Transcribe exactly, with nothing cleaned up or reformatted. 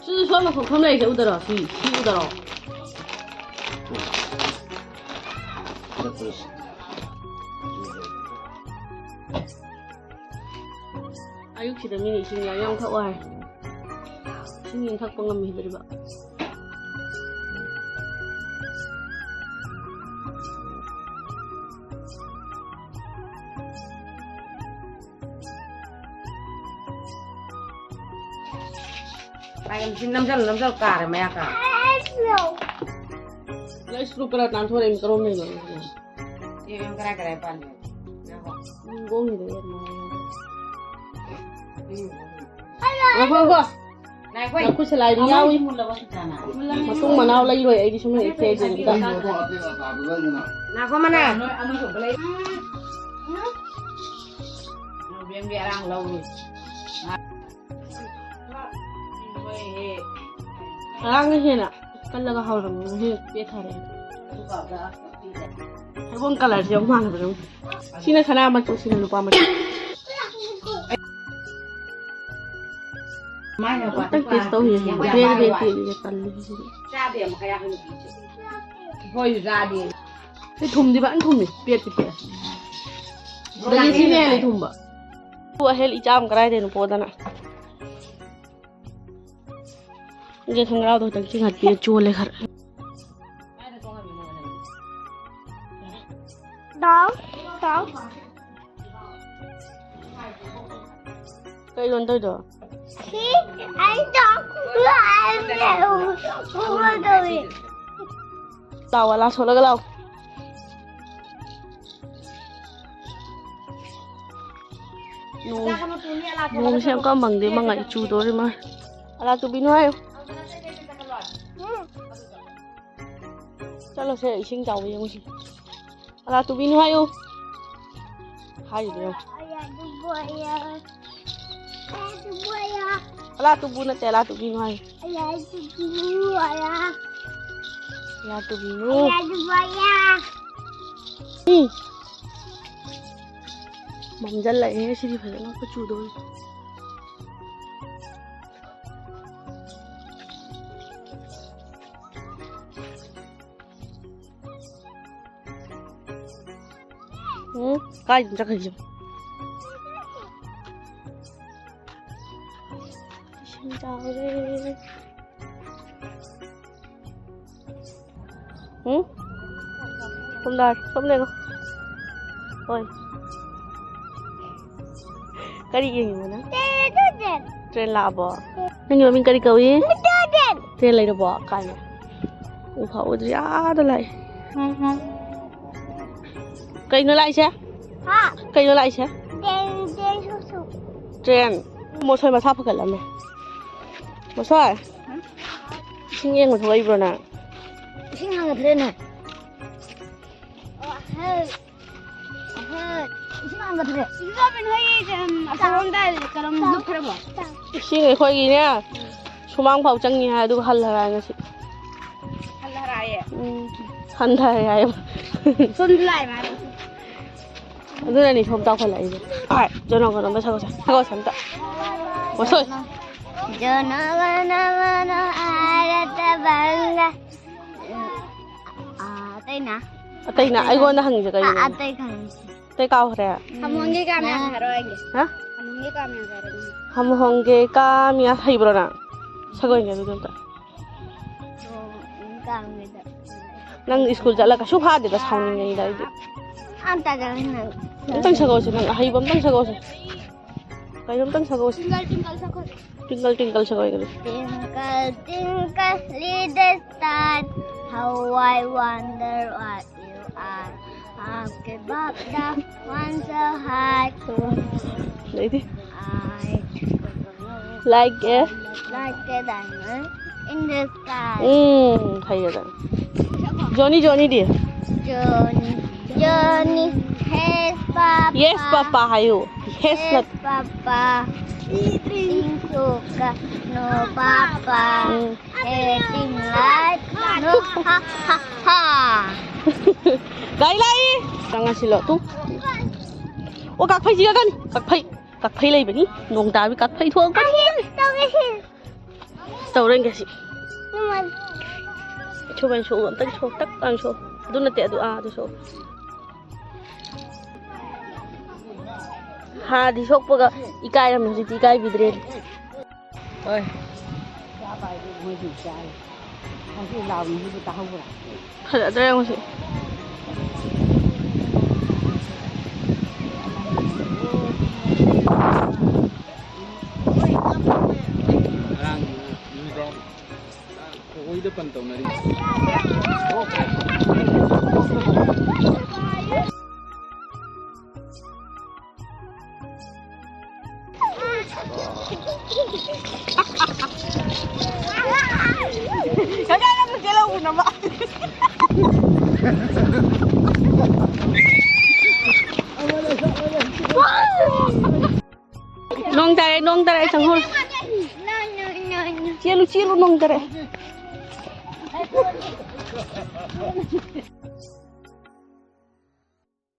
ꯁꯤꯁꯨ ꯁꯣꯝꯅ ꯈꯣꯡꯐꯝ ꯂꯩꯔꯤꯁꯦ ꯎꯗꯔꯣ? ꯁꯤ, ꯁꯤ ꯎꯗꯔꯣ? ꯑꯌꯨꯛꯁꯤꯗ ꯃꯤꯅ ꯏꯁꯤꯡ ꯌꯥꯝ ꯌꯥꯝ ꯊꯛꯑꯣ ꯍꯥꯏ꯫ ꯏꯁꯤꯡ ꯌꯥꯝ ꯊꯛꯄ ꯉꯝꯃꯤꯗꯣꯔꯤꯕ꯫ ꯄꯥꯏꯒꯟꯁꯤ ꯅꯝꯖꯜ ꯅꯝꯖꯜ ꯀꯥꯔꯦ ꯃꯌꯥ ꯀꯥꯔꯦ꯫ ꯅꯪ ꯁ꯭ꯀ꯭ꯔꯨ ꯀꯔꯥ ꯇꯥꯟꯊꯣꯔꯛꯏ ꯀꯔꯣꯝꯗꯩꯅꯣ? ꯌꯦꯡꯉꯣ ꯀꯔꯥꯏ ꯀꯔꯥꯏ ꯄꯥꯟꯒꯦ꯫ ꯉꯥꯏꯈꯣ꯫ ꯅꯪ ꯒꯣꯡꯒꯤꯗ ꯌꯦꯡꯉꯣ꯫ ꯎꯝ꯫ ꯉꯥꯏꯈꯣ, ꯉꯥꯏꯈꯣ꯫ ꯉꯥꯏꯈꯣ꯫ ꯂꯐꯨ ꯁꯂꯥꯏꯗꯤ ꯌꯥꯎꯏ꯫ ꯃꯇꯨꯡ ꯃꯅꯥꯎ ꯂꯩꯔꯣꯏ ꯑꯩꯗꯤ ꯁꯨꯝ ꯍꯦꯛ ꯊꯦꯡꯗꯅ꯫ ꯉꯥꯏꯈꯣ ꯃꯅꯥ꯫ ꯕꯦꯝꯒꯤ ꯑꯔꯥꯡ ꯂꯧꯔꯤ꯫ ꯉꯔꯥꯡꯅ ꯍꯦꯟꯅ ꯀꯜꯂꯒ ꯍꯥꯎꯔꯝꯃꯦ꯫ ꯉꯁꯤ ꯄꯦꯠꯊꯔꯦ꯫ ꯊꯩꯕꯣꯡ ꯀꯂꯔꯁꯦ ꯌꯥꯝ ꯃꯥꯟꯅꯕꯗꯧ꯫ ꯁꯤꯅ ꯁꯅꯥ ꯃꯆꯨ, ꯁꯤꯅ ꯂꯨꯄꯥ ꯃꯆꯨ꯫ ꯑꯝꯇꯪ ꯇꯦꯁ ꯇꯧ ꯌꯦꯡꯒꯦ꯫ ꯕ꯭ꯔꯦ ꯕ꯭ꯔꯦ ꯇꯦꯛꯏꯒ ꯇꯜꯂꯤ ꯁꯤꯗꯤ꯫ ꯍꯣꯏ, ꯆꯥꯗꯦ꯫ ꯁꯤ ꯊꯨꯝꯗꯤ ꯐꯖꯅ ꯊꯨꯝꯃꯤ꯫ ꯄꯦꯠꯇꯤ ꯄꯦꯠꯂꯦ꯫ ꯑꯗꯒꯤ ꯁꯤꯅ ꯍꯦꯜꯂꯤ ꯊꯨꯝꯕ꯫ ꯑꯍꯦꯜ ꯏꯆꯥ ꯑꯃ ꯀꯗꯥꯏꯗꯩꯅꯣ ꯄꯣꯗꯅ꯫ ꯁꯤ ꯈꯣꯡꯒ꯭ꯔꯥꯎꯗꯣ ꯈꯤꯇꯪ ꯆꯤꯡꯍꯠꯄꯤꯔ ꯆꯣꯜꯂꯦ ꯈꯔ꯫ ꯇꯥꯎ, ꯇꯥꯎ꯫ ꯀꯩꯅꯣ ꯇꯧꯔꯤꯗꯣ? ꯁꯤ ꯑꯩ ꯇꯥꯎ꯫ ꯂꯥꯎ, ꯑꯂꯥ ꯁꯣꯜꯂꯒ ꯂꯥꯎ꯫ ꯅꯣꯡ-, ꯅꯣꯡꯁꯦ ꯌꯥꯝ ꯀꯟꯅ ꯃꯪꯗꯦ, ꯃꯪꯉꯛꯏ, ꯆꯨꯗꯣꯔꯤ ꯃꯥꯜꯂꯦ꯫ ꯑꯂꯥ ꯇꯨꯕꯤꯅꯨ ꯍꯥꯏꯌꯨ꯫ ꯆꯠꯂꯣꯁꯦ, ꯏꯁꯤꯡ ꯆꯥꯎꯕ ꯌꯦꯡꯉꯨꯁꯤ꯫ ꯑꯂꯥ ꯇꯨꯕꯤꯅꯨ ꯍꯥꯏꯌꯨ꯫ ꯍꯥꯏꯔꯤꯕ ꯌꯦꯡꯉꯨ꯫ ꯑꯂꯥ ꯇꯨꯕꯨ ꯅꯠꯇꯦ, ꯑꯂꯥ ꯇꯨꯕꯤꯅꯨ ꯍꯥꯏꯌꯨ꯫ ꯑꯂꯥ ꯇꯨꯕꯤꯅꯨ꯫ ꯎꯝ꯫ ꯍꯣꯝꯖꯜꯂꯛꯑꯦ ꯁꯤꯗꯤ ꯐꯖꯅ ꯀꯨꯆꯨꯗꯣ꯫ ꯎꯝ, ꯀꯥꯏꯗꯅꯣ ꯆꯠꯈ꯭ꯔꯤꯁꯦ? ꯏꯁꯤꯡ ꯆꯥꯎꯔꯦ꯫ ꯎꯝ? ꯁꯣꯝꯗ, ꯁꯣꯝ ꯌꯦꯡꯉꯣ꯫ ꯍꯣꯏ꯫ ꯀꯔꯤ ꯌꯦꯡꯉꯤꯅꯣ ꯅꯪ? ꯇ꯭ꯔꯦꯟ ꯂꯥꯛꯑꯕꯣ? ꯅꯪꯒꯤ ꯃꯃꯤꯡ ꯀꯔꯤ ꯀꯧꯏ? ꯇ꯭ꯔꯦꯟ ꯂꯩꯔꯕꯣ? ꯀꯥꯏꯅ꯫ ꯎ ꯐꯥꯎꯕꯗꯤ ꯑꯥꯗ ꯂꯥꯛꯑꯦ꯫ ꯀꯩꯅꯣ ꯂꯥꯛꯏꯁꯦ? ꯍꯥ? ꯀꯩꯅꯣ ꯂꯥꯛꯏꯁꯦ? ꯇ꯭ꯔꯦꯟ, ꯇ꯭ꯔꯦꯟ ꯁꯨ ꯁꯨ꯫ ꯇ꯭ꯔꯦꯟ꯫ ꯃꯣꯁꯣꯏ ꯃꯁꯥ ꯐꯒꯠꯂꯝꯃꯦ꯫ ꯃꯣꯁꯣꯏ꯫ ꯍꯥ? ꯏꯁꯤꯡ ꯌꯦꯡꯕ ꯊꯣꯛꯂꯛꯏꯕ꯭ꯔꯣ ꯅꯪ? ꯏꯁꯤꯡ ꯍꯥꯡꯒꯠꯈ꯭ꯔꯦꯅꯦ꯫ ꯑꯣ, ꯍꯦ꯫ ꯏꯁꯤꯡ ꯍꯥꯡꯒꯠꯈ꯭ꯔꯦ꯫ ꯁꯤꯗ ꯅꯣꯏ, ꯎꯝ, ꯑꯁꯣꯝꯗ ꯀꯔꯝ ꯂꯨꯞꯈ꯭ꯔꯕꯣ? ꯏꯁꯤꯡ ꯑꯩꯈꯣꯏꯒꯤꯅꯦ, ꯁꯨꯃꯥꯡ ꯐꯥꯎ ꯆꯪꯉꯤ ꯍꯥꯏ, ꯑꯗꯨꯒ ꯍꯜꯂꯔꯥꯏ ꯉꯁꯤ꯫ ꯍꯜꯂꯔꯥꯏꯌꯦ? ꯎꯝ, ꯍꯟꯊꯔꯦ ꯍꯥꯏꯌꯦ꯫ ꯁꯣꯝꯗ ꯂꯥꯛꯑꯦ ꯃꯥꯅ꯫ ꯑꯗꯨꯅꯅꯤ ꯁꯣꯝ ꯇꯥꯎꯈꯠꯂꯛꯏꯁꯦ꯫ ꯍꯣꯏ, ꯖꯅꯒꯅ ꯑꯝꯇ ꯁꯛꯑꯣꯁꯦ꯫ ꯁꯛꯑꯣꯁꯦ ꯑꯝꯇ꯫ ꯃꯁꯣꯏ꯫ ꯖꯅꯒꯅ ꯃꯅ ꯍꯥꯏꯔ ꯇꯕꯪꯒ꯫ ꯑꯥ, ꯑꯇꯩꯅ? ꯑꯇꯩꯅ ꯑꯩꯉꯣꯟꯗ ꯍꯪꯉꯤꯁꯦ ꯀꯩꯒꯤꯅꯣ? ꯑꯥ, ꯑꯇꯩ ꯈꯪꯉꯤ꯫ ꯑꯇꯩ ꯀꯥꯎꯈ꯭ꯔꯦ? ꯍꯃꯣꯡꯒꯤ ꯀꯥ ꯃꯌꯥꯝ ꯍꯥꯏꯔꯛꯑꯣ ꯑꯩꯒꯤ꯫ ꯍꯥ? ꯍꯃꯣꯡꯒꯤ ꯀꯥ ꯃꯌꯥꯝ ꯍꯥꯏꯔꯛꯑꯣ꯫ ꯍꯃꯣꯡꯒꯤ ꯀꯥ ꯃꯌꯥꯝ ꯍꯩꯕ꯭ꯔꯣ ꯅꯪ? ꯁꯛꯑꯣꯅꯦ ꯑꯗꯨꯗꯤ ꯑꯝꯇ꯫ ꯍꯃꯣꯡꯒꯤ ꯀꯥ ꯃꯌꯥꯝ꯫ ꯅꯪ ꯁ꯭ꯀꯨꯜ ꯆꯠꯂꯒ ꯀꯩꯁꯨ ꯐꯥꯗꯦꯗ, ꯁꯥꯎꯅꯤꯡꯉꯦꯗ ꯑꯩꯗꯤ꯫ ꯑꯝꯇ ꯆꯠꯂꯣ ꯅꯪ꯫ ꯑꯝꯇꯪ ꯁꯛꯑꯣꯁꯦ ꯅꯪ, ꯑꯍꯩꯕ ꯑꯝꯇꯪ ꯁꯛꯑꯣꯁꯦ꯫ ꯀꯩꯅꯣꯝꯇꯪ ꯁꯛꯑꯣꯁꯦ꯫ ꯇ꯭ꯋꯤꯡꯀꯜ ꯇ꯭ꯋꯤꯡꯀꯜ ꯁꯛꯈꯣ꯫ ꯇ꯭ꯋꯤꯡꯀꯜ ꯇ꯭ꯋꯤꯡꯀꯜ ꯁꯛꯑꯣ ꯍꯥꯏꯒꯅꯤ꯫ Twinkle, twinkle, little star, how I wonder what you are. How above the one so high. ꯑꯗꯩꯗꯤ? I Like a like a diamond in the sky. Um, ꯍꯩꯔꯦꯗꯅ꯫ Joni, ꯖꯣꯅꯤꯗꯤ? Johnny, Johnny, yes, Papa. Yes, Papa ꯍꯥꯏꯌꯨ꯫ Yes, yes, not Papa. Eating sugar, no Papa. Um. Eating like, no, ha, ha, ha. ꯂꯥꯛꯏ, ꯂꯥꯛꯏ꯫ ꯆꯪꯉꯁꯤꯂꯣ, two. ꯑꯣ, ꯀꯥꯛꯐꯩ ꯆꯤꯛꯂꯛꯀꯅꯤ꯫ ꯀꯥꯛꯐꯩ, ꯀꯥꯛꯐꯩ ꯂꯩꯕꯅꯤ꯫ ꯅꯣꯡ ꯇꯥꯕꯒꯤ ꯀꯥꯛꯐꯩ ꯊꯣꯛꯂꯛꯄꯅꯤ꯫ ꯇꯧꯔꯦ ꯁꯤ꯫ ꯅꯨꯡꯉꯥꯏ꯫ ꯁꯣꯛ, ꯁꯣꯛ, ꯑꯝꯇꯪ ꯁꯣꯛ, ꯇꯛ ꯂꯥꯎꯅ ꯁꯣꯛ꯫ ꯑꯗꯨ ꯅꯠꯇꯦ, ꯑꯗꯨ, ꯑꯥ, ꯑꯗꯨ ꯁꯣꯛ꯫ ꯍꯥꯟꯅꯗꯤ ꯁꯣꯛꯄꯒ ꯏꯀꯥꯏꯔꯝꯃꯦ, ꯍꯧꯖꯤꯛꯇꯤ ꯏꯀꯥꯏꯕꯤꯗ꯭ꯔꯦ꯫ ꯍꯣꯏ꯫ ꯐꯖꯗ꯭ꯔꯥ ꯌꯦꯡꯉꯨꯁꯦ꯫ ꯉꯔꯥꯡ ꯅꯨꯡꯗꯥꯡ ꯊꯑꯣꯏꯗ ꯄꯟ ꯇꯧꯅꯔꯤ꯫ ꯅꯣꯡ ꯇꯥꯔꯦ, ꯅꯣꯡ ꯇꯥꯔꯦ, ꯆꯪꯍꯧꯔꯣ꯫ ꯆꯦꯜꯂꯨ, ꯆꯦꯜꯂꯨ, ꯅꯣꯡ ꯇꯥꯔꯦ꯫